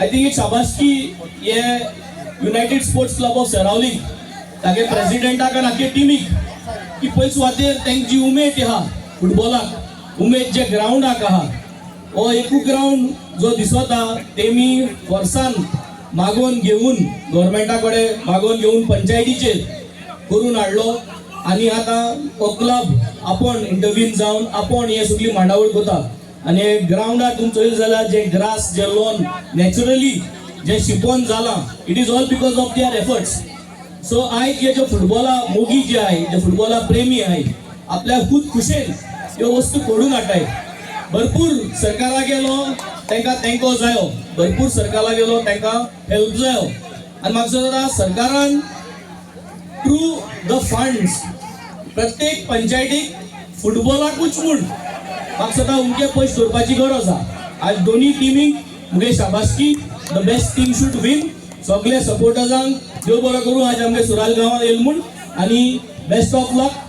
I think एक शाबासकी हे United Sports Club of Saravali, तागे प्रेसिडेंटाक आनी आख्खे टिमीक की पयले सुवातेर तांची जी उमेद आहा फुटबॉलाक, उमेद जे ग्रावंडाक आहा, हो एकू ग्रावंड जो दिसता तेमी वर्सान मागोवन घेवन, गव्हर्मेंटा कडेन मागोवन घेवन, पंचायतीचेर करून हाडलो आनी आतां हो क्लब आपूण इंटरवीन जावन आपूण हे सगळी मांडावळ करता. आनी ग्रावंडार तुमी चोयलें जाल्यार जे ग्रास, जे लॉन नॅचरली जे शिपोन जालां, it is all because of their efforts. So आयज हे जे फुटबॉला मोगी जे आहे, जे फुटबॉला प्रेमी आहे, आपल्या खूब खुशेन ह्यो वस्तू करून हाडटाय. भरपूर सरकारा गेलो, तांकां तेंको जायो. भरपूर सरकारा गेलो, तांकां हेल्प जायो. आनी म्हाका दिसता सरकारान थ्रू the funds प्रत्येक पंचायतीक फुटबॉलाकूच म्हूण म्हाका दिसता उमके पयशे दवरपाची गरज आहा. आज दोनी टिमीक मुगे शाबासकी. The best team should win. सगळे सपोर्टर्सांक देव बरो करूं, आज आमगे सुराल गांवांत येयल म्हूण आनी बेस्ट ऑफ लक.